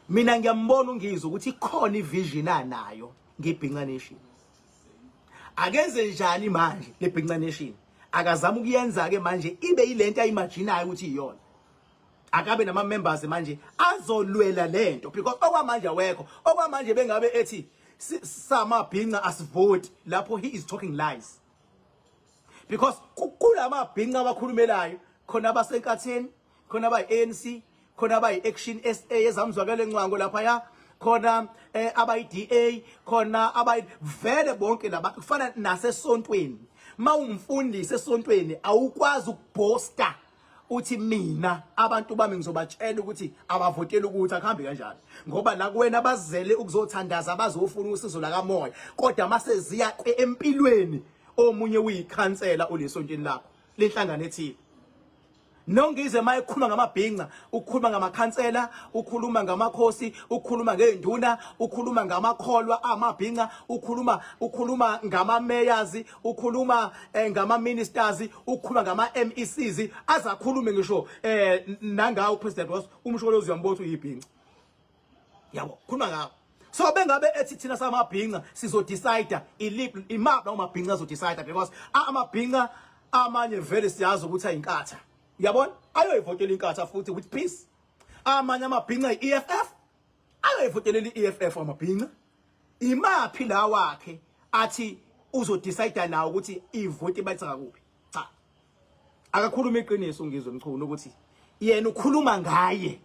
Mina ngiyambona uNgizwe ukuthi ikhona ivision anayo ngeBhinca Nation. Akenze njani manje leBhinca Nation? Akazama ukuyenza ke manje ibe yilento ayimaginayo ukuthi iyona. Akabe nama members manje azolwela lento because okwamanje awekho. Okwamanje bengabe ethi samabhinca asivoti, lapho he is talking lies. Because kulamabhinca abakhulumelayo khona abasenkatheni, khona abayi-ANC, khona abayi-Action SA ezamzwakele eNcwango laphaya, khona abayi-DA, khona abayi vele bonke laba. Kufana nasesontweni, mawumfundisi esontweni awukwazi ukuboasta uthi mina abantu bami ngizobatshela ukuthi abavotele ukuthi akuhambi kanjalo, ngoba la kuwena bazele ukuzothandaza, bazofuna usizo lakamoya, kodwa mase ziya empilweni omunye uyikhansela ulesontweni lakho lenhlangano ethile. NoNgizwe uma ekhuluma ngamabhinca, ukhuluma ngamakhansela, ukhuluma ngamakhosi, ukhuluma ngey'nduna, ukhuluma ngamakholwa amabhinca, ukhuluma ngama-mayors, ukhuluma ngama-ministers, ukhuluma ngama-MECs, azakhulume ngisho nangawo upresident was uMsholozi, uyambona ukuthi uyibhinca, yabo, khuluma ngawo. So bengabe ethi thina samabhinca sizodecide iliphi, imaphi lawo mabhinca azodecide? Because amabhinca amanye vele siyazi ukuthi ayinkatha, uyabona, ayoyivotela inkatha futhi with peace. Amanye amabhinca i-EFF, ayoyivotelela i-EFF amabhinca. Imaphi la wakhe athi uzodecide nawo ukuthi ivoti bayitha kuphi? Cha, akakhuluma iqiniso uNgizwe Mchunu ukuthi yena ukhuluma ngaye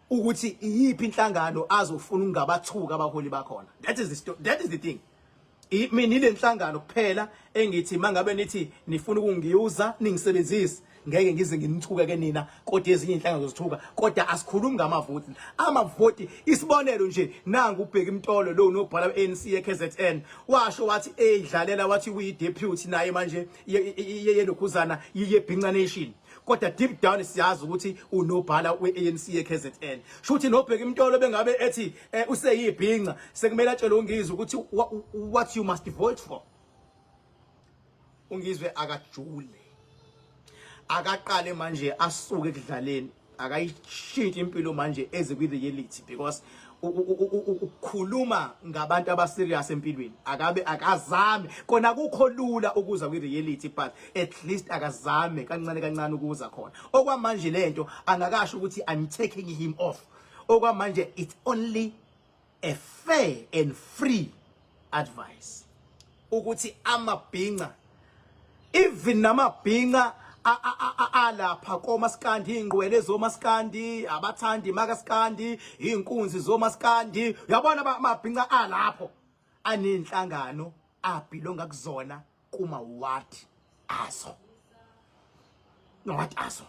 ukuthi iyiphi inhlangano azofuna ukungabathuka abaholi bakhona. That is the story, that is the thing. Mina ile nhlangano kuphela engithi mangabe nithi nifuna ukungiyuza, ningisebenzise, ngeke ngize nginithuke ke nina, kodwa ezinye inhlangano zithuka. Kodwa asikhulumi ngamavoti, amavoti. Isibonelo nje, nangu uBheki Mtolo lo unobhala we-ANC eKZN, washo wathi eyidlalela wathi uyi deputy naye manje yelokhuzana yeBhinca Nation, kodwa deep down siyazi ukuthi unobhala we-ANC eKZN. Shuthi noBheki Mtolo bengabe ethi useyibhinca, sekumele atshele uNgizwe ukuthi what you must vote for. UNgizwe akajule, akaqale manje asuke ekudlaleni, akayishintshe impilo manje eze kwi-reality, because ukukhuluma ngabantu abaserious empilweni, akabe akazame kona. Kukho lula ukuza kwi-reality, but at least akazame kancane kancane ukuza khona. Okwamanje lento angakasho ukuthi I'm taking him off. Okwamanje it's only a fair and free advice ukuthi amabhinca, even namabhinca alapha komaskandi, ingqwele zomaskandi, abathandi makaskandi, inkunzi zomaskandi, uyabona, amabhinca alapho anenhlangano abelonga kuzona kuma ward azo, ward azo.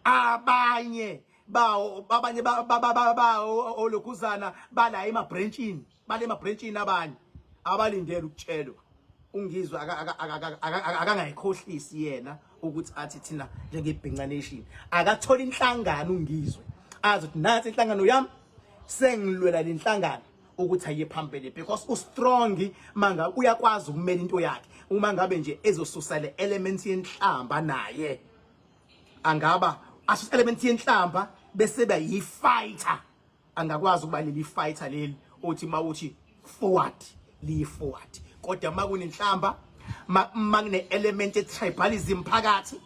Abanye bawo, abanye bawo olokhuzana bala ema-branchini, bale ema-branchini, abanye abalindele ukutshelwa. UNgizwe akangayikhohlisi yena ukuthi athi thina njengeBhinca Nation. Akathola inhlangano uNgizwe, azi ukuthi nansi inhlangano yami, sengilwela lenhlangano ukuthi aye phambili, because ustrong manga uyakwazi ukumela into yakhe. Uma ngabe nje ezosusa le element yenhlamba, naye angaba asusa element yenhlamba bese ba yi-fighter, angakwazi ukuba leli fighter leli othi mawuthi forward, liyi forward. Kodwa makunenhlamba, makune element ye tribalism phakathi,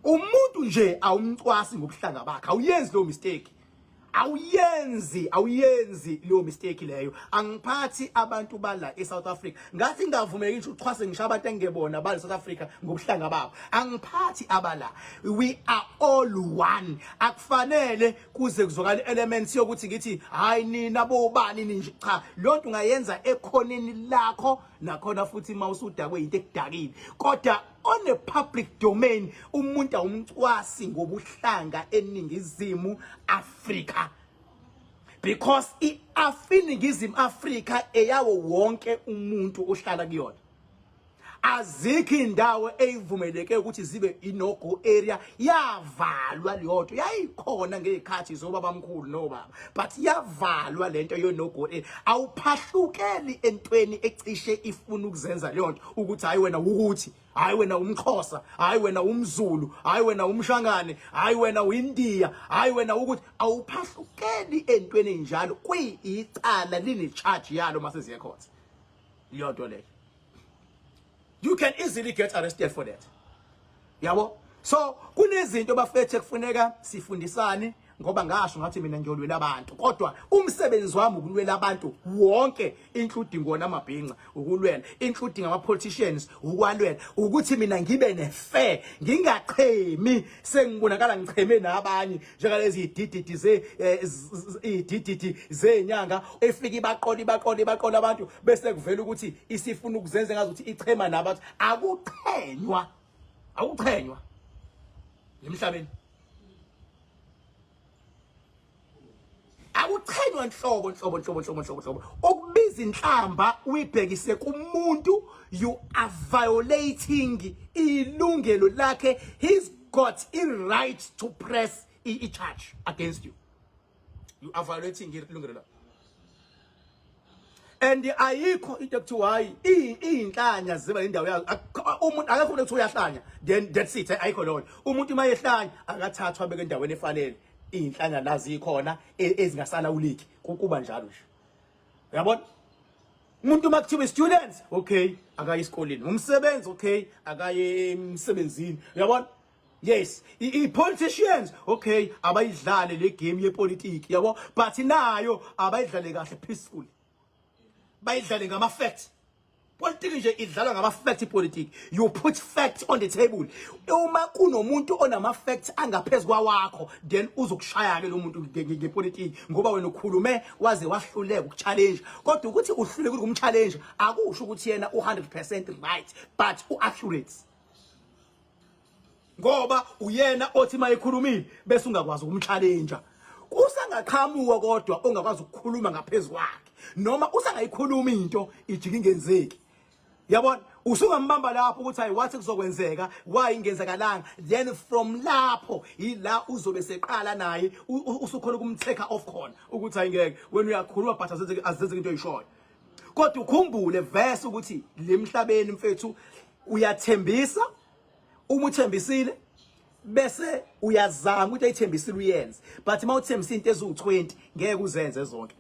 umuntu nje awumcwasi ngobuhlanga bakhe, awuyenzi leyo mistake, awuyenzi leyo mistake leyo. Angiphathi abantu bala eSouth Africa, ngathi ngavumeki nje uchwase ngisho abantu engebona bala eSouth Africa ngobuhlanga babo. Angiphathi abala, we are all one. Akufanele kuze kuzwakala elements yokuthi ngithi hayi nina bobani ninje. Cha, lonto ungayenza ekhoneni lakho, nakhona futhi mawusudakwe into ekudakile, kodwa on a public domain umuntu awumcwasi ngobuhlanga eNingizimu Afrika, because iNingizimu Afrika eyawo wonke umuntu ohlala kuyona. Azikho indawo eyivumeleke ukuthi zibe inogo area, yavalwa leyo nto. Yayikhona ngezikhathi zobabamkhulu nobaba, but yavalwa lento yonogo area. Awuphahlukeli entweni ecishe ifuna ukuzenza leyo nto ukuthi hayi wena ukuthi hayi wena umXhosa, hayi wena umZulu, hayi wena umShangane, hayi wena uIndiya, hayi wena ukuthi awuphahlukeli entweni enjalo. Kuyicala line charge yalo mase ziye court leyo nto leyo. You can easily get arrested for that, yabo. So kunezinto bafethe kufuneka sifundisane, ngoba ngasho ngathi mina ngiyolwela abantu, kodwa umsebenzi wami ukulwela abantu wonke, including wona amabhinca, ukulwela, including ama politicians, ukwalwela ukuthi mina ngibe ne fair, ngingachemi sengibonakala ngicheme nabanye njengalezi idididi ze idididi zenyanga efika ibaqola ibaqola ibaqola abantu, bese kuvela ukuthi isifuna ukuzenza ngazuthi ichema nabantu. Akuchenywa, akuchenywa emhlabeni, akuchenywa nhlobo nhlobo nhlobo nhlobo nhlobo nhlobo. Ukubiza inhlamba uyibhekise kumuntu, you are violating ilungelo lakhe. He's got a right to press i charge against you. You are violating ilungelo lakhe. And ayikho into ekuthiwa hayi iy'nhlanya ziba nendawo yazo. Umuntu akekho umuntu ekuthiwa uyahlanya then that's it, ayikho leyo. Umuntu uma ehlanya akathathwa abeke endaweni efanele, iy'nhlanya la zikhona ezingasalawuleki, kuba njalo nje, uyabona. Umuntu uma kuthiwa students, okay, akaye esikoleni, umsebenzi, okay, akaye emsebenzini, uyabona. Yes, i-politicians, okay, abayidlale le game yepolitiki, yabo, but nayo abayidlale kahle, peacefully, bayidlale ngama facts. Politiki nje idlalwa ngama facts. Ipolitiki, you put facts on the table. Uma kunomuntu onama facts angaphezulu kwawakho, then uzokushaya ke lo muntu ngepolitiki, ngoba wena ukhulume waze wahluleka ukuchallenge. Kodwa ukuthi uhluleke ukumchallenge akusho ukuthi yena u100% right, but uaccurate, ngoba uyena othi mayekhulumile bese ungakwazi ukumchallenge. Kusangaqhamuka kodwa ongakwazi ukukhuluma ngaphezulu kwakhe, noma usangayikhuluma into ijike ingenzeki, yabona. Usungambamba lapho ukuthi hayi, wathi kuzokwenzeka, why ingenzakalanga? Then from lapho ila uzobe seqala naye usukhona ukumtake off khona ukuthi hayi, ngeke, wena uyakhuluma but azenzeke, azenzeke into oyishoyo. Kodwa ukhumbule verse ukuthi lemhlabeni mfethu uyathembisa. Uma uthembisile bese uyazama ukuthi ayithembisile uyenze, but uma uthembisa into eziwu20 ngeke uzenze zonke.